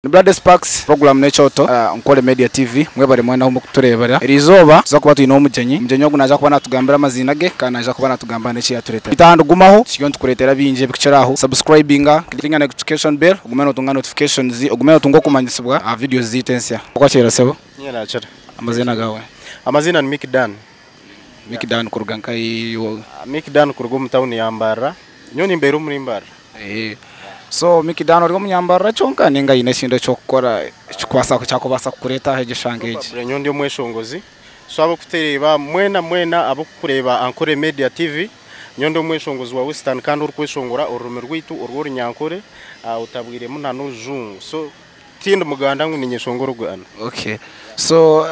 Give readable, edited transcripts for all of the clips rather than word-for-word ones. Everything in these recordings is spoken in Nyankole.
Ni Blood Sparks, program n'ekyoto, Nkore Media TV, mwebare mwena ahu murikutureebera. Eriizooba nituza kuba twine omugyenyi, omugyenyi ogu naija kuba natugambira amaziina ge kandi naija kuba natugambira n'eki yatureetera. Beitu aha nigumaho, turiyo nitukureetera bingi ebirikukira aho. Subscribinga, clickinga notification bell ogume notunga notifications, ogume notunga okumanyisibwa aha videos zaitu ensya. Okwakiira sebo? Niinye naakira. Amaziina gaawe? Amaziina ni Mick Dan. Mick Dan kuruga nkahi? Mick Dan kuruga omu tawuni ya Mbarara. Nyowe nimbeera omuri Mbarara. So Mickey Dan ori omunyambarara kyonka ninga haine ekindi eki orikukora ekyakubaasa kukureeta aha egi eshanga egi? Probably nyowe ndi omweshongozi so abokutereeba mwena mwena abokukureeba Ankole Media TV nyowe ndi omweshongozi wa Western kandi orikweshongora orurimi rwaitu orw'orunyankore otabwiremu na n'orujungu so tindi muganda ngu ninyeshongora oruganda. Okay so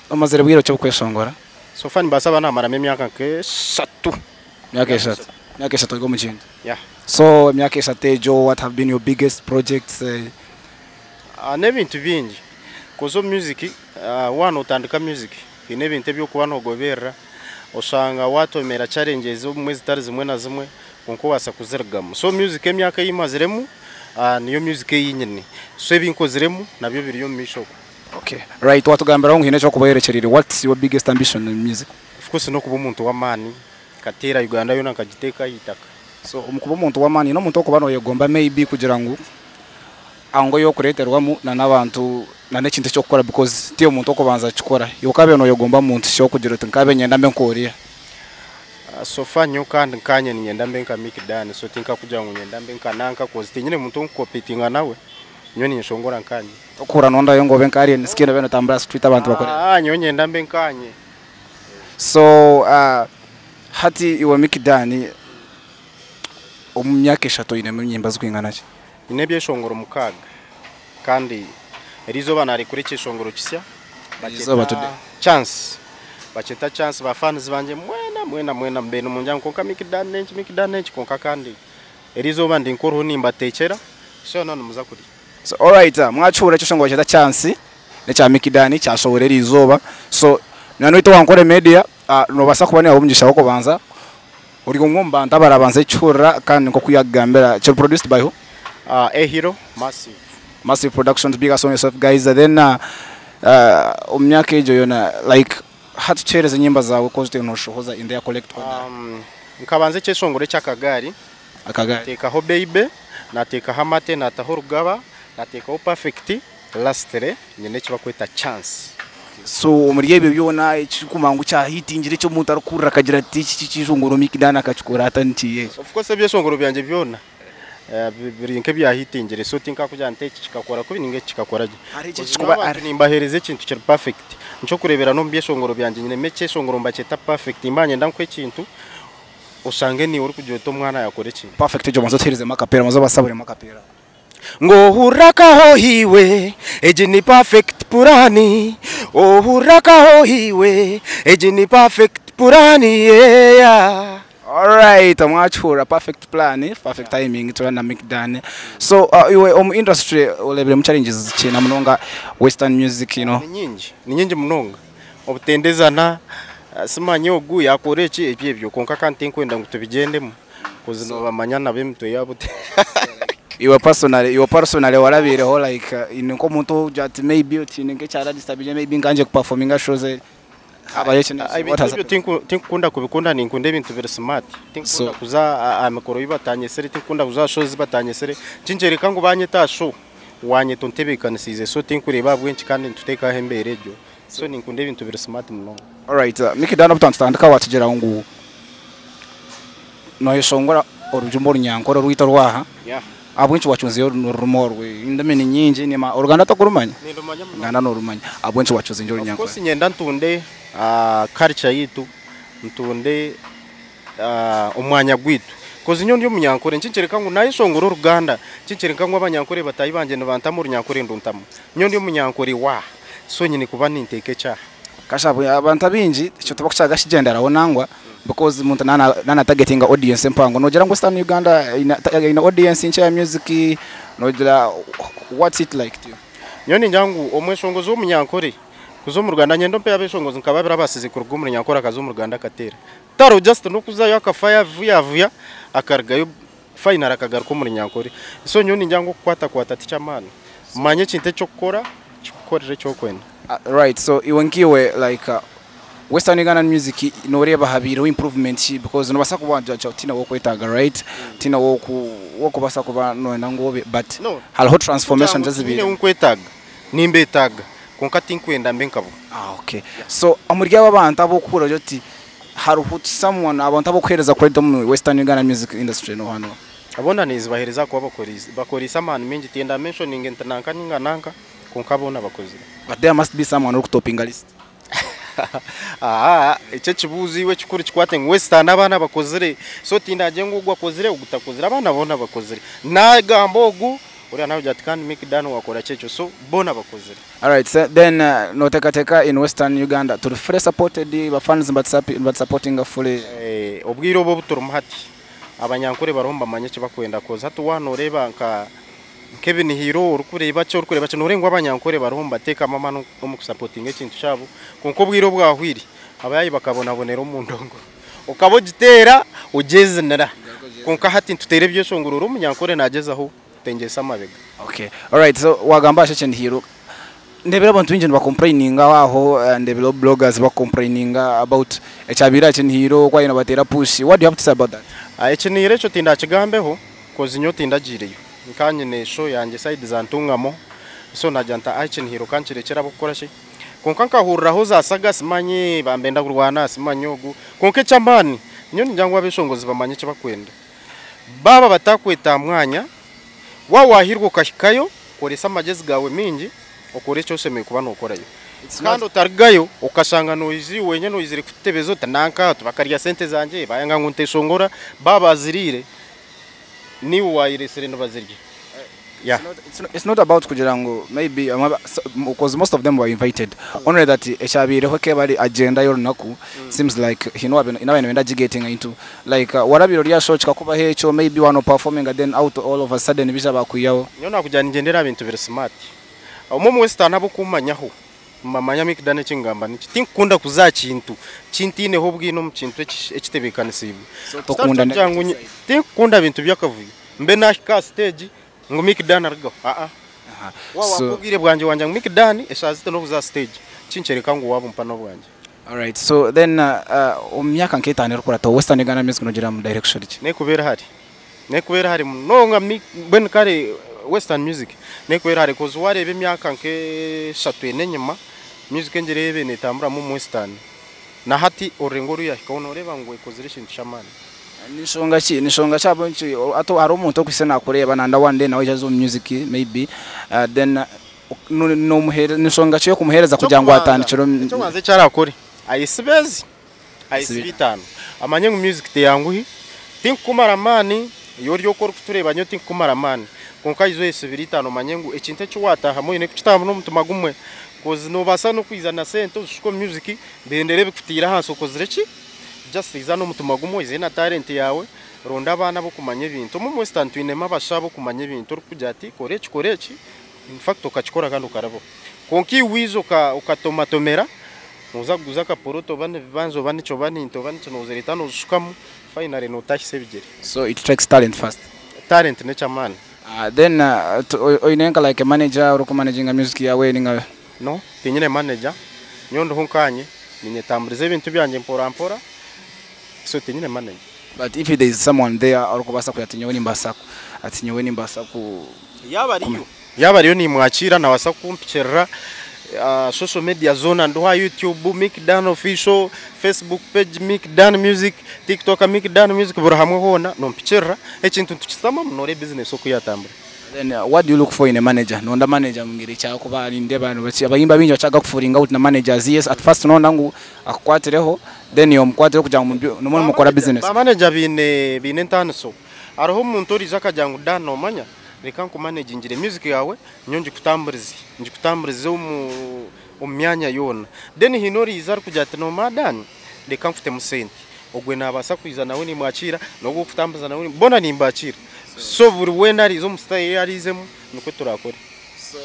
omazire bwire ki orikweshongora? So far nimbaasa kuba namaramu emyaka nk'eshatu. Emyaka eshatu. Emyaka eshatu ori omu kintu. Yeah. So emyaka eshatu egyo what have been your biggest projects? Eh? Ah, n'ebintu bingi. Koza omu music, ah, waaba nootandika music, haine ebintu ebi orikuba noogoberera, oshanga waatomera challenges obumwe ezitari zimwe na zimwe, kwonka obaasa kuzirugamu. So music emyaka ei maziremu, ah, niyo music ei nyine. So ebi nkoziremu nabyo biri omu maisho okwo. Okay. Right, watugambiraho ngu haine eki orikuba oyorekyereire. What's your biggest ambition in music? Of course n'okuba omuntu w'amaani. Nkateera Uganda yoona nkagiteeka aha itaka. So omu kuba omuntu w'amaani haine omuntu orikuba noyegomba maybe kugira ngu angu ei orikureeterwamu na n'abantu na n'ekintu eki orikukora because tiiwe muntu w'okubanza kukikora. Iwe okaabaire noyegomba muntu ki orikugira oti nkaabaire niinyenda mbe nk'oriya? So far nyowe kandi nkaanye niinyenda mbe nka Mick Dan so tinkakugira ngu niinyenda mbe nka nanka coz tinyine muntu ou nkukompitinga nawe, nyowe ninshongora nkaanye. Torikuhurira nondayo ngu obe nka Alien Skin obe notambura aha street abantu bakureebe? Aah nyowe niinyenda mbe nkaanye. So hati iwe Mickey Dan omu myaka eshatu oinemu enyimba zirikwingana ki? Nyine ebyeshongoro mukaaga kandi eriizooba naarekura ekyeshongoro kisya Eriizooba today. Chance bakyeta Chance ba fans bangye mwena mwena mwena mubaire nimungira ngu kwonka Mickey Dan n'enki Mickey Dan n'enki kwonka kandi eriizooba ndi nk'oriho nimbateekyera so noona nimuza kurya. So alright mwakihurira ekyeshongoro bakyeta Chance. N'ekya Mickey Dan kyashohora eriizooba so munywani waitu owa Nkore Media nobaasa kuba niiwe omugisha gw'okubanza ori omwe omu bantu abarabanze kukihurira kandi nk'oku yakugambira kiri produced by who? A Hero Massive. Massive Productions big up on yourself guys then omu myaka egyo yoona like hati tuheereze enyimba zaawe ku ozitwire noshohoza in their correct order. Nkabanza ekyeshongoro eky'akagaari. Akagaari. Nateekaho Beibe, nateekaho Amate, nataho Rugaba, nateekaho Perfect. Lastly nyine eki barikweta chance. So omuri ebyo byona ekirikumanya ngu kyahitingire eki omuntu arikuhurira akagira ati eki kyeshongoro Mick Dan akakikora ata nikiiha eki? Of course ebyeshongoro byangye byona biri nk'ebyahitingire so tinkakugira nti eki kikakora kubi ninga eki kikakora gye. Hariho eki Coz ekikuba n'abantu nimbaheereza ekintu kiri perfect. Nikyokureebera n'omu byeshongoro byangye nyinemu ekyeshongoro nibakyeta perfect mba niinyenda nkuhe ekintu oshange niiwe orikugira oti omwana yaakora ekintu. Perfect egyo banza otuheerezemu akapeera banza obasaburemu akapeera. Ngu ohurire akahoho iwe, egi ni perfect plan Ohurire akahoho iwe, egi ni perfect plan yeah. Alright, mwakihurira perfect plan, perfect timing tura na Mick Dan. So iwe omu industry orebiremu challenges ki na munonga western music you know. Ni nyingi, ni nyingi munonga. Obutendezana, simanya ogu yakora eki, ebyo ebyo kwonka kandi tinkwenda ngu tubigyendemu. Coz nobamanya nabo emitwe yabo te. Iwe personally, iwe personally warabiireho like nk'omuntu ogira ati maybe oti haine nk'ekyaradisturbinge maybe nkangye kuperforminga shows habayo eki n'eki, Ebintu what has ebyo happened? tinkukunda kubikunda ninkunda ebintu biri smart. Tinkukunda kuza aha mikoro ei batanyesire, tinkukunda kuza aha show zi batanyesire. Kinkyereka ngu banyeta aha show, wanyeta ontebeekanisiize so tinkureeba ahabw'enki kandi nituteekaho embeera egyo. So ninkunda ebintu biri smart munonga. Alright, Mickey Dan obu twatandika watugira ngu Noyeshongora orujumba orunyankore orwaitu orwaha, Yeah. ahabw'enki wacunzireyo orurimi orwe? Endimi ni nyingi nima Oruganda tokurumanya? Nindumanya munonga. Oruganda norumanya. Ahabw'enki wacuzingye Of orunyankore? course nyenda ntunde culture yaitu, ntunde omwanya gwaitu. Coz nyowe ndi omunyankore nikinkyoreka ngu nayeshongora oruganda, nikinkyoreka ngu abanyankore bataahi bangye nibantamu orunyankore nduntamu. Nyowe ndi omunyankore waa, so nyine kuba ninteeka ekyaha. Kasha abantu abaingi ekyo tibakukyagashigyenderaho nangwa because omuntu naaba na targetinga audience empango. Noogira ngu Western Uganda eine audience nkye ya music, noogira what's it like to you? Nyowe ningira ngu omweshongozi w'omunyankore kuza omu Ruganda, nyenda ompe abeshongozi nka babiri abaasize kuruga omuri Nyankore akaza omu Ruganda akateera. Taro just n'okuzayo akafa yavuyavuya akarugayo finally akagaruka omuri Nyankore. So nyowe ningira ngu okukwatakwata tiky'amaani. Manya ekintu eky'okukora kikukorere eki orikwenda. Right, so iwe nk'iwe like Western Ugandan music noreeba habiireho improvement ki because nobaasa kuba wagira oti tihaine ow'okwetaaga, right, tihaine ow'okubaasa kuba noyenda ngu obe but No. hariho transformations Tihaine ezibiireho. ou nkwetaaga, nimbeetaaga kwonka tinkwenda mbe nkabo. Ah okay. So omuri abo abantu abu orikuhurira ogira oti hariho someone abantu abu orikuheereza credit omu Western Ugandan music industry n'oha n'oha? Boona nizibaheereza ahakuba bakoriise amaani maingi tiyenda mentioninge nti nanka ninga nanka kwonka boona bakozire. But there must be someone orikutopinga list. Ahaa ekyo ekibuuzo iwe ekikuru kikwate ngu Western abaana bakozire so tindagye ngu ogu akozire ogu takozire abaana boona bakozire. Nagamba ogu oriya nawe agira ati kandi Mick Dan wakora ki ekyo so boona bakozire. Alright so then noteekateeka in Western Uganda turi fully supported ba fans nibatusapotinga fully? Obwire obu obu turimu hati Abanyankore bariho nibamanya eki barikwenda koza. Hati waaba nooreeba nka nk'ebinihiro orikureeba ki orikureeba ki nooreeba ngu abanyankore bariho nibateekamu amaani omu kusapotinga ekintu kyabo kwonka obwire obwahwire abayaayi bakabonabonera omu ndongo. Okaba ogiteera ogyezinira kwonka hati nituteera ebyeshongoro ori omunyankore naagyezaho kutengyesa amabega. Okay alright so wagamba aha ky'ekindihiro ndebire abantu baingi nibakompureyininga aho ndebire bloggers bakukompureyininga about ekyabaire aha kinihiro ku bariyo nibateera push what do you have to say about that? Ekinihiro ekyo tindakigambeho coz nyowe tindagiireyo nka nyine show yangye side za Ntungamo so nagira nti ekinihiro kankirekyere ab'okukora ki kwonka nkahuriraho za saga simanye bambenda kurwana simanye ogu kwonka eky'amaani nyowe ningira ngu abeshongozi bamanye eki bakwenda baaba batakweta aha mwanya Waaba waahirwa okahikayo, koresa amagyezi gaawe maingi okore eki oshemereire kuba nookorayo. Kandi otarugayo okashanga noija iwe wenyine oizire kututebeza oti nanka oti bakarya sente zangye bayanga ngu nteshongora, baaba baziriire naiwe waayereetsire nibazirya. Yeah. It's not about kugira ngu maybe because most of them were invited only that ekyabaireho ekaba eri agenda y'orunaku seems like haine owabaire nibenda agigetinga into Like warabire ori aha show kikakubaho ekyo maybe waba no performinga then out all of a sudden baija bakwihaho. Nyowe nakugira ningyendera aha bintu biri smart. Obumwe omu Western abokummanyaho nibamanya Mick Dan eki ngamba niki. Tinkukunda kuza aha kintu ki ntiineho obwino omu kintu ekitebeekanisiibwe. So tokunda negative side. Tinkukunda bintu by'akavuyo. Mbe nahika aha stage ngu Mick Dan arugeho aa. Waaba wampa obwire bwangye wangira ngu Mick Dan eshaaha ziti n'okuza aha stage kinkyereka ngu waabumpa n'obwangye. Alright so then omu myaka nk'etaano erikurataho Western Uganda Music nogira mu direction ki? Nekuba eri hare, nekuba eri hare munonga mbwenu kare Western music nekuba eri hare coz wareeba emyaka nk'eshatu ena enyima music engyero eyabaire netamburamu omu Western na hati orurengo oru yahikaho noreeba ngu ekozire ekintu ky'amaani. Ni nshonga ki, ni nshonga ki ahabw'enki hati hariho omuntu orikuhitsya nakureeba nayenda one day nawe aije aze omu music maybe then Ni nshonga ki ey'okumuheereza kugira ngu atandikire omu. Eky'okubanza eki arakore, ayesibe ezi, ayesibe itaano. Amanye ngu music teyanguhi, tinkukumara amaani, iwe ori oku orikutureeba nyowe tinkukumara amaani, kwonka iza oyesibire itaano omanye ngu ekintu eki waataahamu oine kukitaahamu n'omutima gumwe coz noobaasa n'okwija na sente ozishuke omu music bendera ebikutiire ahansi okozire ki? Just iza n'omutima gumwe oize na talent yaawe, ronda abaana ab'okumanya ebintu. Omu Western twinemu abashaho ab'okumanya ebintu orikugira ati kora eki kora eki. In fact okakikora kandi okarabaho. Kwonka iwe waija okatomatomera, nooza kuguza akaporoto oba n'ebibanja oba niki oba n'ente oba niki noozireeta noozishukamu, finally nootahisa ebigyere. So it takes talent first. Talent n'eky'amaani. Then oine nka like a manager orikumanaginga music yaawe ninga? No, tinyine manager, nyowe ndiho nkaanye, ninyetamburiza ebintu byangye mpora mpora, so tinyine manager. But if there is someone there orikubaasa kugira ati nyowe nimbaasa ati nyowe nimbaasa ku. Yaaba ariyo, yaaba ariyo nimwakiira nabaasa kumpikirira aha social media zoona ndiho aha YouTube Mick Dan Official, Facebook page Mick Dan Music, TikTok Mick Dan Music buri hamwe hoona nompikirira ekintu nitukisitamamu noreeba bizinesi oku yatambura. Then what do you look for in a manager? Nonda manager mungeri ki ahakuba nindeeba abayimbi abaingi bakyaga kufuringa out na managers yes at first nonda ngu akukwatireho then iwe omukwatireho kugira ngu nimwo nimukora business. Ba manager baine baine entaaniso. Hariho omuntu oriija akagira ngu Dan noomanya reka nkumanegingire music yaawe nyowe ngikutamburize, ngikutamburize omu omu myanya yoona. Then haine oriija arikugira ati noomanya Dan reka nkutemu sente. Ogwe naabaasa kwija nawe nimwakiira, n'ogu orikutambuza nawe boona nimbakiira. So buri weena ariiza omu sitayiro ei ariizemu nikwo turaakore. So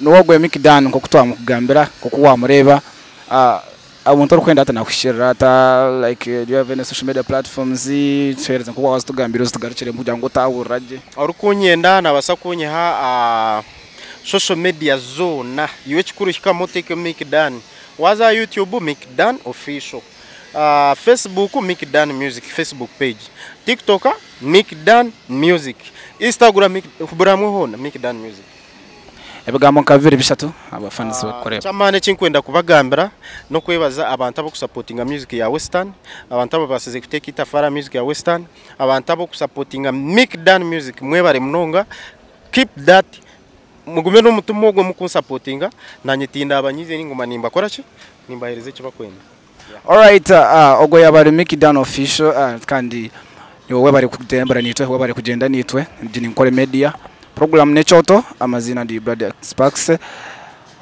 niwe ogwe Mick Dan nk'oku twamukugambira, nk'oku waamureeba. Omuntu orikwenda ata nakuhikirira ata like do you have any social media platforms tuhereze nkoku wazitugambira ozitugarukiremu kugira ngu otahurira gye. Orikunyenda nabaasa kunyiha aha Social media zoona iwe ekikuru hikamu oteekemu Mick Dan. Waaza aha YouTube Mick Dan Official, Facebook Mick Dan Music Facebook page, TikTok Mick Dan Music, Instagram Mick buri hamwe hoona Mick Dan Music. Ebigambo nka bibiri bishatu abafanisi barikukureeba. Eky'amaani eki ndikwenda kubagambira n'okwebaza abantu abarikusapotinga music ya Western, abantu ababaasize kuteeka eitafaari aha music ya Western, abantu abarikusapotinga Mick Dan Music mwebare munonga, keep that mugume n'omutima ogwo mukunsapotinga nanye tindabanyiize ninguma nimbakora ki nimbaheereza eki bakwenda. Alright, ogwo yaaba ari Mickey Dan Official kandi niwe webare kutembera naitwe, webare kugyenda naitwe, egi ni Nkore Media, program n'ekyoto, amaziina ndi Brad Sparks,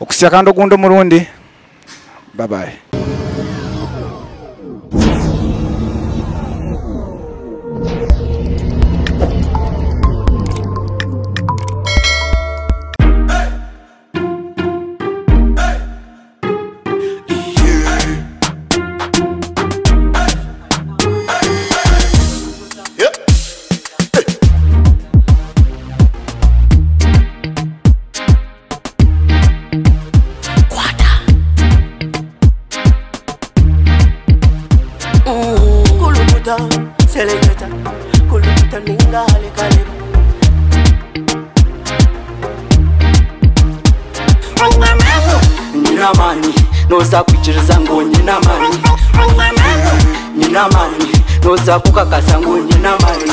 okuhitsya kandi ogundi omurundi, bye bye. Kulukuta, seleketa, kulukuta ninga halikaleba. Nyina amani, noza kwikiriza ngu nyina amani. Nyina amani, noza kukakasa ngu nyina amani.